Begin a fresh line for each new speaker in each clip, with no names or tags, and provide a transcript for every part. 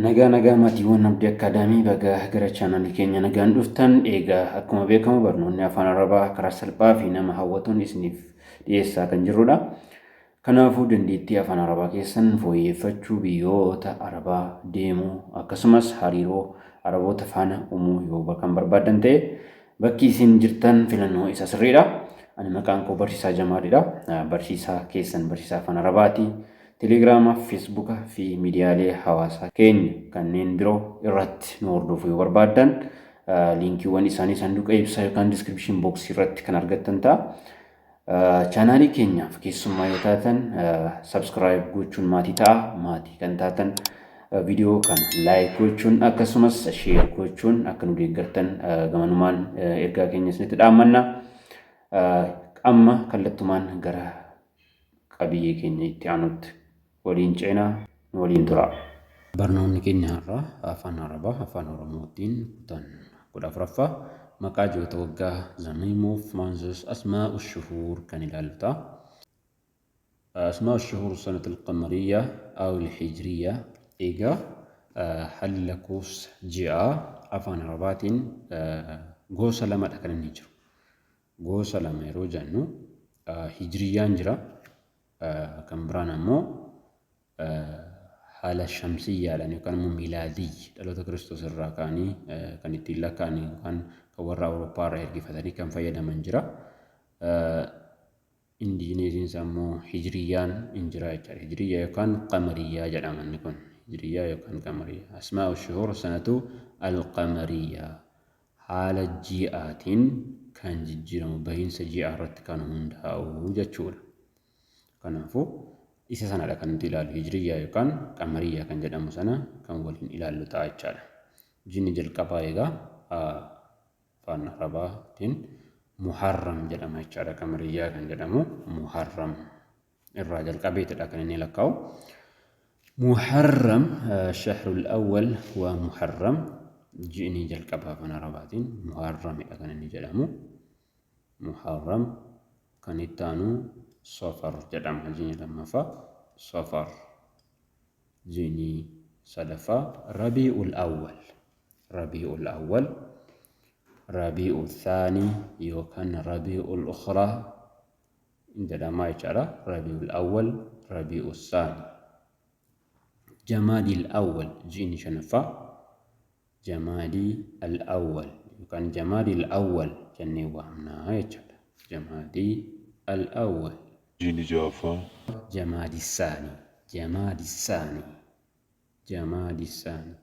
Nagaa nagaa maatiiwwan Abdii Akkaadaamii, baga gara chaanalii keenya nagaan dhuftan. Egaa akkuma beekamu barnoonni afaan Arabaa karaa salphaa fi nama hawwatuun isiniif dhiyeessaa kan jirrudha. Kanaafuu dandeettii afaan Arabaa keessan fooyyeeffachuu, biyyoota Arabaa deemuu, akkasumas hariiroo Araboota faana uumuu yoo kan barbaaddan ta'e, bakki isin jirtan filannoo isa sirriidha. Ani maqaan koo Barsiisaa Jamaalidha. Barsiisaa keessan, barsiisaa afaan Arabaati. Telegiraama, Feesbuuka fi miidiyaalee hawaasaa keenya kanneen biroo irratti nu hordofuu yoo barbaaddan, liinkiiwwan isaanii sanduuqa ibsaa yookaan description box irratti kan argattan ta'a. Chaanaalii keenyaaf keessummaa yoo taatan, subscribe gochuun maatii ta'a. Maatii kan taatan viidiyoo kana like gochuun akkasumas share gochuun akka nu deeggartan gamanumaan ergaa keenya isinitti dhaammanna. Amma kallattumaan gara qabiyyee keenya itti aanutti waliin ceenaa, nu waliin tura. Barnoonni keenya har'aa afaan Arabaa afaan Oromootiin kutaan 14ffaa maqaa ji'oota waggaa, the name of months, asmaa'u shuhuur, kan ilaallu ta'a. Asmaa'u shuhuur sanat al-qamariyya aw al-hijriyya. Egaa haalli lakkoofsa ji'aa afaan Arabaatiin gosa lamadha kan inni jiru. Gosa lama yeroo jennu, hijriyyaan jira, kan biraan ammoo haala shamsiyyaadhaan yookaan immoo miilaadii dhaloota Kiristoos irraa ka'anii kan ittiin lakkaa'an yookaan kan warra Awurooppaa irraa ergifatanii kan fayyadaman jira. Indijineesiin isaa immoo hijriyyaan hin jira jechaadha. Hijriyyaa yookaan qamariyyaa jedhama inni kun. Hijriyyaa yookaan qamariyyaa. Asmaa'u shuhur sanatu al-qamariyyaa. Haala ji'aatiin kan jijjiiramu, bahiinsa ji'aa irratti kan hundaa'u jechuudha. Kanaafuu isa sanadha kan nuti ilaallu, hijriyyaa yookaan qamariyyaa kan jedhamu sana kan waliin ilaallu ta'a jechaadha. Ji'ni jalqabaa egaa afaan Arabaatiin Muharram jedhama jechaadha. Qamariyyaa kan jedhamu Muharram irraa jalqabeetidha kan inni lakkaa'u. Muharram, shahrul awwal wa Muharram, ji'ni jalqabaa afaan Arabaatiin Muharramidha kan inni jedhamu. Muharram kan itti aanu Safar jedhama, ji'ni lammaffaa Safar. Ji'ni sadaffaa Rabii'ul Awwal. Rabii'ul Awwal, Rabii'ul Thaanii yookaan Rabii'ul Ukhraa jedhama jechaadha. Rabii'ul Awwal, Rabii'ul Thaanii. Jamaadil Awwal, ji'ni shanaffaa Jamaadii al-Awwal yookaan Jamaadil Awwal jennee waamna jechaadha. Jamaadii al-Awwal.
Ji'ni ja'affaa.
Jamaadi Saanii. Jamaadi Saanii. Jamaadi Saanii.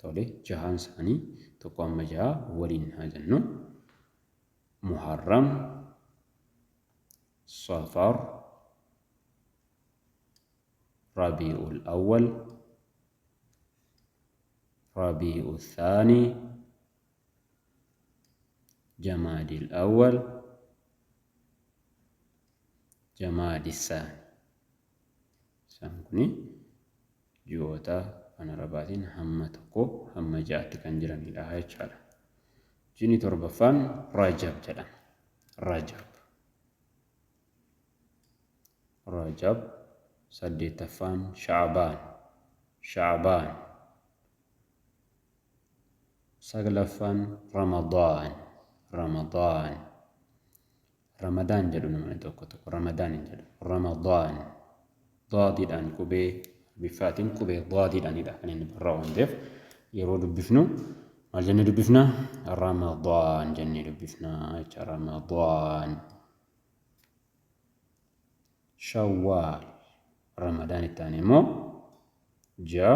Tole, jahaan isaanii tokko amma ja'a waliin haa jennu. Muharram, Safar, Rabii'ul Awwal, Rabii'u Thaanii, Jamaadil Awwal, Jamaadi Saani. Isaan kuni ji'oota afaan Arabaatiin hamma tokko hamma ja'atti kan jiranidha jechaadha. Ji'ni torbaffaan Rajab jedhama. Rajab. Rajab, saddeettaffaan Sha'baan. Sha'baan. Saglaffaan Ramadaan. Ramadaan. Ramadaan jedhu namoonni tokko tokko. Ramadaan hin jedhu. Ramadaan. Daadiidhaan, qubee biffaatiin, qubee daadiidhaanidha kan inni barraa'u waan ta'eef, yeroo dubbifnu maal jennee dubbifna? Ramadaan jennee dubbifna jecha, Ramadaan. Shawwaal. Ramadaan itti aanee immoo ji'a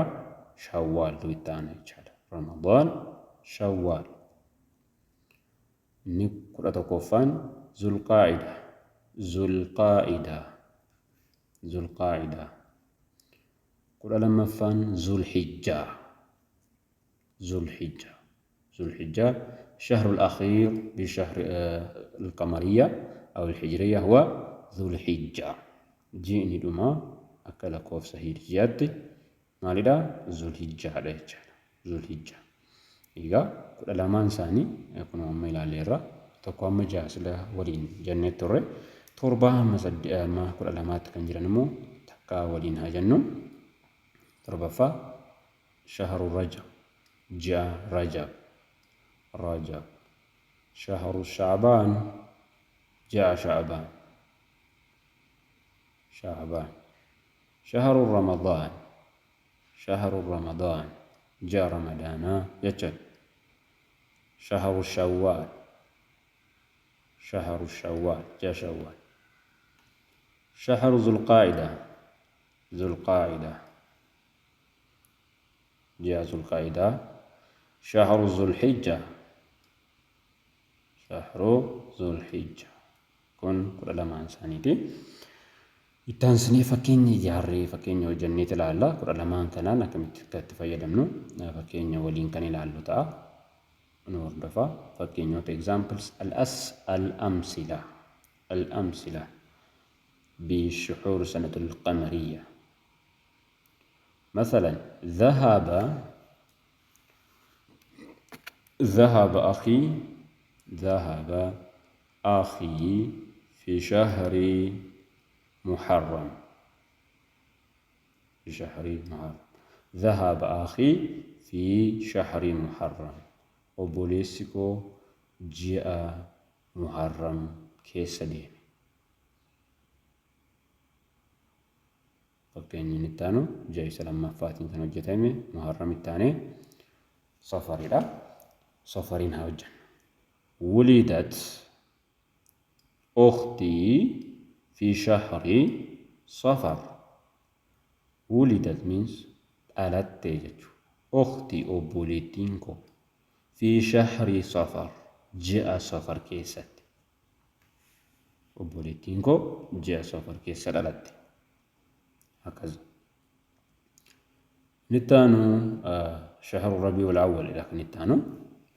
Shawwaaltu itti aana jechaadha. Ramadaan, Shawwaal. Inni 11ffaan Zulqaa'ida. Zulqaa'ida. Zulqaa'ida. 12ffaan Zulhijjaa. Zulhijjaa. Zulhijjaa, shahrul akhiir bishahr alqamariyya aw alhijriyya huwa Zulhijjaa. Ji'ni dhumaa akka lakkoofsa hijriyaatti maalidha? Zulhijjaadha jechaadha. Zulhijjaa. Egaa 12n isaanii kunoo amma ilaalleerra. Tokko hamma ja'a sila waliin jennee turre. Torbaa hamma amma 12tti kan jiran immoo takkaa waliin haa jennu. Torbaffaa Shahru Rajab, ji'a Rajab, Rajab. Shahru Sha'baan, ji'a Sha'baan, Sha'baan. Shahru Ramadaan, Shahru Ramadaan, ji'a Ramadaanaa jechuudha. Shahru Shawwaal, Shahru Shawwaal, ji'a Shawwaal. Shahru Zulqaa'idaa, Zulqaa'idaa, ji'a Zulqaa'idaa. Shahru Zulhijjaa, Shahru Zulhijjaa. Kun 12n isaaniiti. Itti aansinee fakkeenya ijaarree fakkeenya hojjenneet ilaalla. 12n kanaan akkamitti akka itti fayyadamnu fakkeenya waliin kan ilaallu ta'a. Nu hordofaa. Fakkeenyota, examples, al-as al-amsila al-amsila bi shuhur sanatul qamariyya. مثلا ذهب أخي ذهب أخي في شهر محرم، في شهر محرم. ذهب أخي في شهر محرم، obboleessi koo ji'a Muharram keessa deeme. Fakkeenyi inni itti aanu ji'a isa lammaffaatiin kan hojjetame Muharram itti aanee Safaridha. Safariin haa hojjennu. Wulidat ukhtii fi shahri Safar. Wulidat means dhalatte jechuudha. Ukhtii, obboleettiin koo, fi shahri Safar, ji'a Safar keessatti. Obboleettiin koo ji'a Safar keessa dhalatte. Akkas. Inni itti aanu shahru Rabiul Awwalidha kan itti aanu.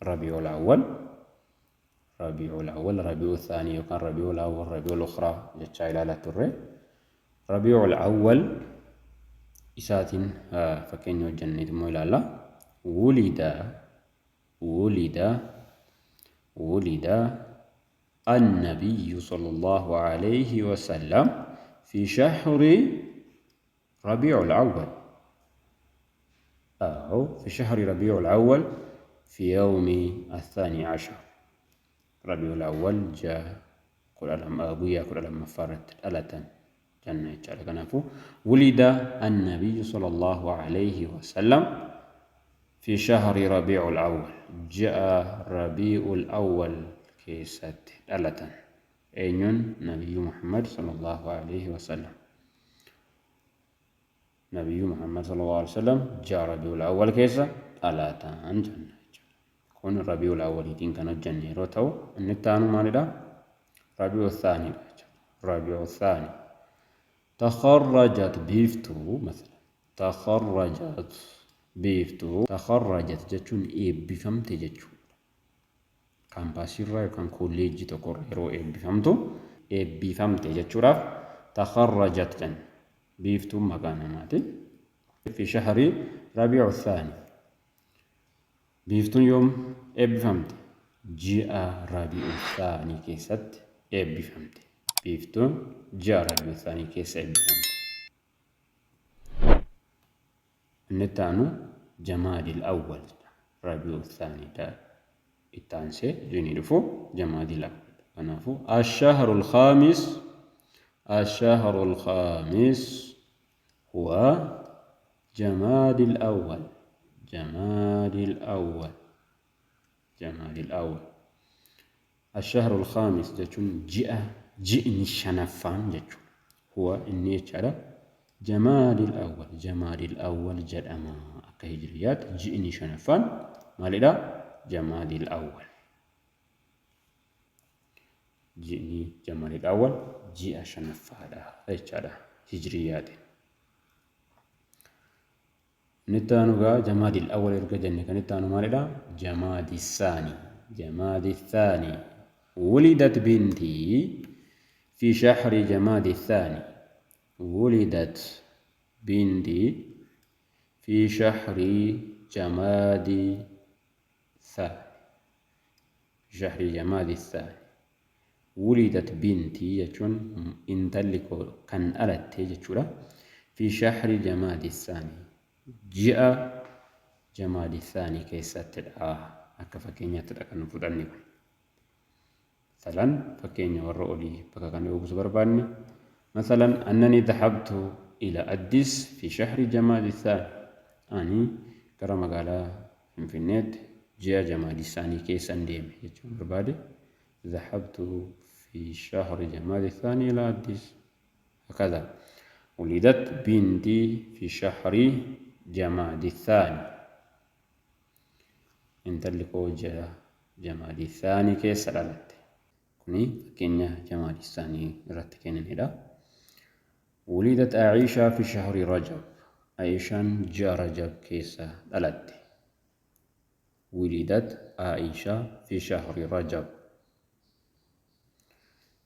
Rabiul Awwal. Rabiul Awwal, Rabiul Thaanii yookaan Rabiul Awwal, Rabiul Ukhraa jechaa ilaalaa turre. Rabiul Awwal isaatiin fakkeenya hojjenneet immoo ilaalla. Wulida wulida wulida النبي صلى الله عليه وسلم في شهر ربيع الأول، أو في شهر ربيع الأول في يوم 12 ربيع الأول جاء guyyaa 12ffaarratti dhalatan jenna jechaadha. Kanaafuu ولد النبي صلى الله عليه وسلم في شهر ربيع الأول، ji'a Rabiul Awwal keessatti dhalatan. Eenyuun? Nabiyyu Muhammad صلى الله عليه وسلم. Nabiyyu Muhammad صلى الله عليه وسلم ji'a Rabiul Awwal keessa dhalatan jenna jechuudha. Kun Rabiul Awwaliitiin kan hojjenne yeroo ta'u, inni itti aanu maalidha? Rabiul Thaaniidha jechuudha. Rabiul Thaani. تخرجت Biiftuu مثلا. تخرجت Biiftuu. تخرجت jechuun eebbifamte jechuudha. Kaampaasiirraa yookaan kolleejjii tokkorra yeroo eebbifamtu, eebbifamte jechuudhaaf تخرجت jenna. Biiftuun maqaa namaati. في شهر ربيع الثاني. Biiftuun yoom eebbifamte? Ji'a Rabiul Thaanii keessatti eebbifamte. Biiftuun ji'a Rabiul Thaanii keessa eebbifamte. Inni itti aanu Jamaadil Awwal jedha. Rabiul Thaanii itti aansee jiini dhufu Jamaadil Awwal. Kanaafuu الشهر الخامس الشهر الخامس هو جماد الأول جماد الأول جماد الأول. الشهر الخامس jechuun ji'a, ji'ni shanaffaan jechuudha. هو, inni jechaadha. جماد الأول, جماد الأول jedhama. Akka hijriyaatti ji'ni shanaffaan maalidha? جماد الأول. Ji'ni جماد الأول ji'a shanaffaadha jechaadha hijriyaatiin. Inni itti aanu gaa جماد الأول erga jenne kan itti aanu maalidha? جماد الثاني, جماد الثاني. ولدت بنتي في شهر جماد الثاني. ولدت بنتي في شهر جماد الثاني، في شهر جماد الثاني. ولدت بنتي jechuun intalli koo kan dhalatte jechuudha. في شهر جماد الثاني, ji'a Jamaadi Thaanii keessattidha. Akka fakkeenyaattidha kan nu fudhanne kun. Masalan fakkeenya warra olii bakka kana yoo buusu barbaanne masalan annani dhahabtu ila Addis fi shahri Jamaadi Thaani ani gara magaalaa Finfinneetti ji'a Jamaadi Thaanii keessan deeme jechuun barbaade dhahabtu fi shahri Jamaadi Thaani ila Addis hakaza wulidat binti fi shahri Jamaadi Thaani Intalli koo ji'a Jamaadii Saanii keessa dhalatte. Kuni fakkeenya Jamaadii Saanii irratti kennanidha. Wulidat Aishaa fi shahri Rajab. Aishaan ji'a Rajab keessa dhalatte. Wulidat Aishaa fi shahri Rajab.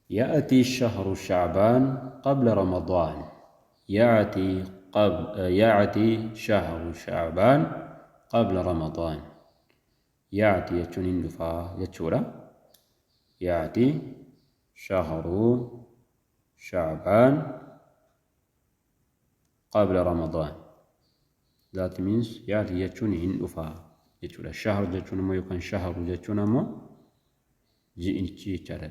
يأتي شهر شعبان قبل رمضان يأتي قبل يأتي شهر شعبان قبل رمضان يأتي jechuun hin dhufaa jechuudha. يأتي شهر شعبان قبل رمضان that means يأتي jechuun hin dhufaa jechuudha. شهر jechuun immoo yookaan شهر jechuun ammoo ji'ichi jechaadha.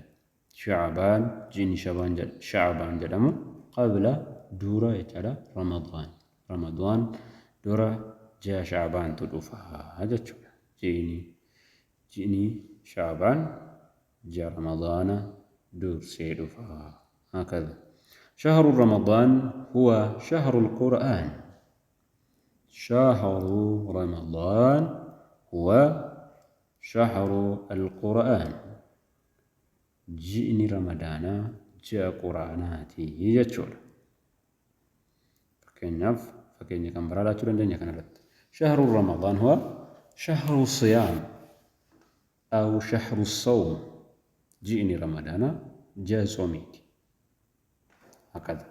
Shacbaan ji'ni Shacbaan jedhamu qabla dura jechaadha. Ramadaan Ramadaan dura ji'a Shacbaantu dhufa jechuudha. Ji'ni Shacbaan ji'a Ramadaana dursee dhufa. هكذا شهر رمضان هو شهر القرآن شهر رمضان هو شهر القرآن Ji'ni Ramadaanaa ji'a Qur'aanaati jechuudha. Fakkeenyaaf fakkeenya kan biraa laachuu dandeenya kanarratti. Shahru Ramadaan huwa shahru siyaam aw shahru sawm. Ji'ni Ramadaanaa ji'a tsoomiiti. Hakada.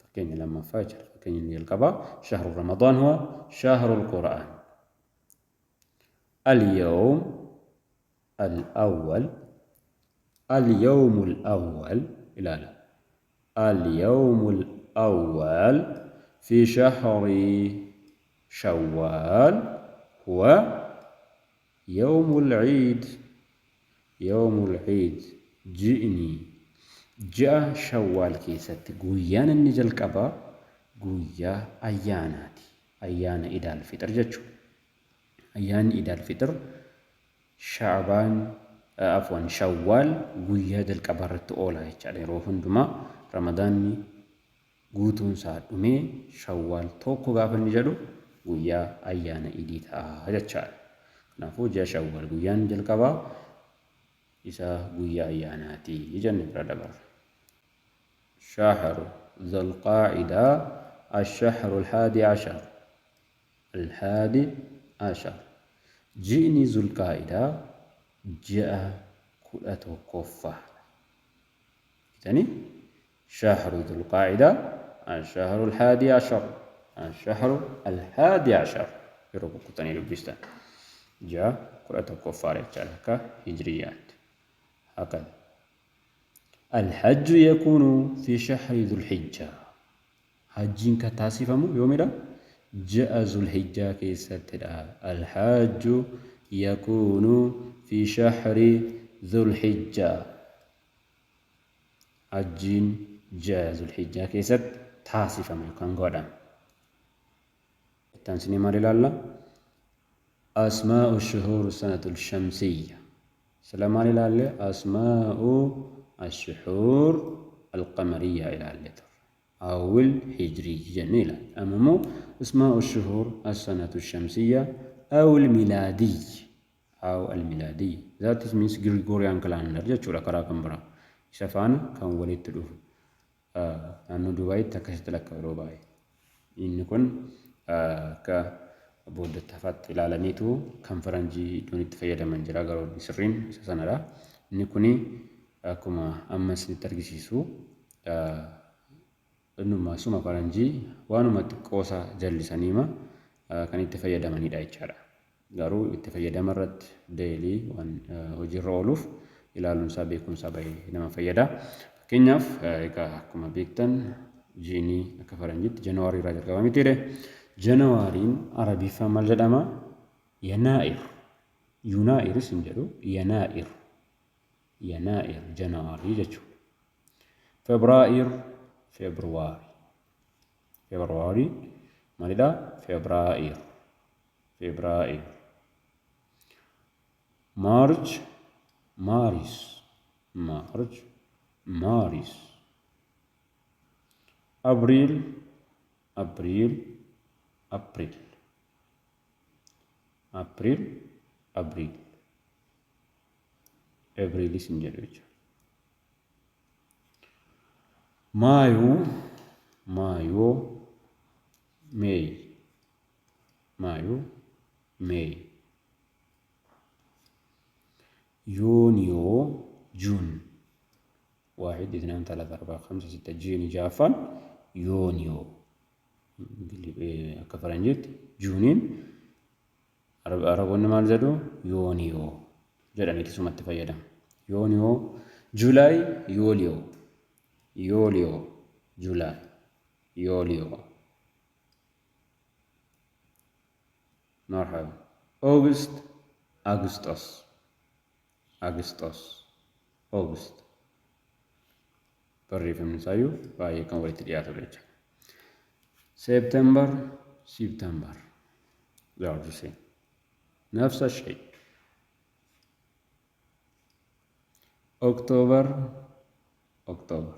Fakkeenya lammaffaa jechuudha. Fakkeenya inni jalqabaa shahru Ramadaan huwa shahru al-Qur'aan. Al-yawm al-awwal اليوم الأول ilaala اليوم الأول في شهر شوال هو يوم العيد يوم العيد ji'ni ji'a shawwaal keessatti guyyaan inni jalqabaa guyyaa ayyaanaati ayyaana idaal fixir jechuudha ayyaanni idaal fixir Sha'baan afwan Shawwaal guyyaa jalqabaa irratti oola jechaadha. Yeroo hundumaa Ramadaanni guutuun isaa dhumee Shawwaal tokko gaafa inni jedhu guyyaa ayyaana idii ta'a jechaadha. Kanaafuu ji'a Shawwaal guyyaan jalqabaa isa guyyaa ayyaanaati jenne bira dabarra. شهر ذو القاعدة الشهر الحادي عشر الحادي عشر Ji'ni Zulqaa'idaa ji'a 11ffaadha. Bitanii shahru Zulqaa'idaa ashahru alhaadii ashar ashahru alhaadii ashar yeroo kukkutanii dubbistan ji'a 11ffaadha jechaadha akka hijriyyaatti. Hakada. Alhajju yakuunu fi shahri Zulhijjaa. Hajjiin kan taasifamu yoomidha? Ji'a Zulhijjaa keessattidha. Alhajju yakuunu fi shahri Zulhijjaa. Hajjiin ji'a Zulhijjaa keessatti taasifama yookaan godhama. Itti aansinee maal ilaalla? Asmaa'u shuhuur sanatul shamsiyya. Sila maal ilaalle? Asmaa'u ashuhuur alqamariyyaa ilaalle turre. Awil hijrii jennee ilaalle. Amma immoo asmaa'u shuhuur as-sanatu shamsiyya awil milaadiyy. Aw al-milaadiyy. That is means Gregorian calendar jechuudha karaa kan biraa. Isa faana kan walitti dhufu. Naannoo Dubaayitti akkasitti lakkaa'u yeroo baay'ee. Inni kun akka booddatti hafaatti ilaalaniitu kan faranjii iddoon itti fayyadaman jira garuu inni sirriin isa sanadha. Inni kuni akkuma amma isinitti argisiisu innuma suma faranjii waanuma xiqqoosa jallisaniima kan itti fayyadamanidha jechaadha. Garuu itti fayyadama irratti daily waan hojiirra ooluuf ilaaluun isaa beekuun isaa baay'ee nama fayyada. Fakkeenyaaf egaa akkuma beektan jiini akka faranjiitti January irraa jalqaba mitiire. Januaryin Arabiffaan maal jedhama? Yanaa'ir. Yunaa'iris hin jedhu Yanaa'ir. Yanaa'ir Janaarii jechuudha. Febraa'ir February. February maalidha? Febraa'ir. Febraa'ir. March Maaris. March Maaris. Abriil Abriil April. April Abriil. Abriilis hin jedhu jechuudha. Maayuu Maayoo Meey. Maayuu Meey. Yooniyoo Juun. واحد اثنان ثلاثة أربعة خمسة ستة jiini ja'affaan Yooniyoo. Akka faranjiitti Juuniin Araboonni maal jedhu Yooniyoo jedhaniiti sumatti fayyadamu. Yooniyoo July Yooliyoo. Yooliyoo July Yooliyoo. Marhaba. August Agustos. Agustos. August. Barreeffamni isaayyuu baay'ee kan walitti dhiyaatudha jechuudha. September September. They are the same. نفس الشيء. October October.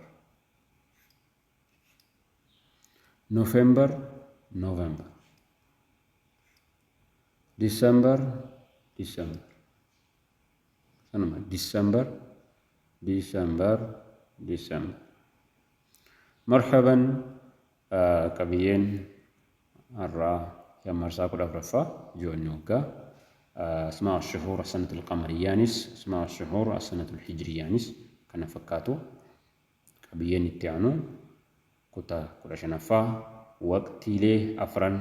November November. December December. Sanuma December December December. Marhaban qabiyyeen har'aa marsaa 14ffaa ji'oonni waggaa asmaa shuhuur asanatul qamariyyaanis asmaa shuhuur asanatul hijriyyaanis kana fakkaatu. Qabiyyeen itti aanu kutaa 15ffaa waqtiilee afran,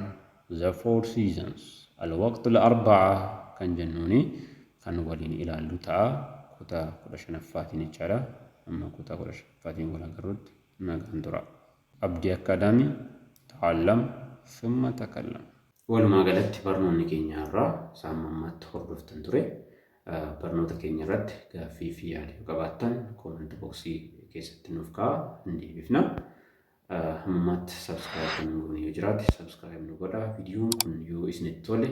the four seasons, alwaqtul arba'a kan jennuuni kan waliin ilaallu ta'a kutaa 15ffaatiin jechaadha. Amma kutaa 15ffaatiin wal agarrutti nagaan tura. Abdii Akkaadaamii, ta'allam thumma takallam. Walumaa galatti barnoonni keenya har'aa isaan ammaatti hordoftan ture. Barnoota keenya irratti gaaffii fi yaada yoo qabaattan comment boxii keessatti nuuf kaa'aa, hin deebifna. Hammammaatti subscribe kan hin goone yoo jiraate subscribe nu godhaa. Viidiyoon kun yoo isinitti tole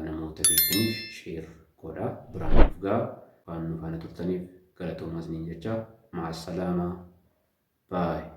namoota beektaniif share godhaa, biraan nuuf ga'a. Waan nu faana turtaniif galatoomaa isiniin jecha. Ma'assalaamaa. Bye.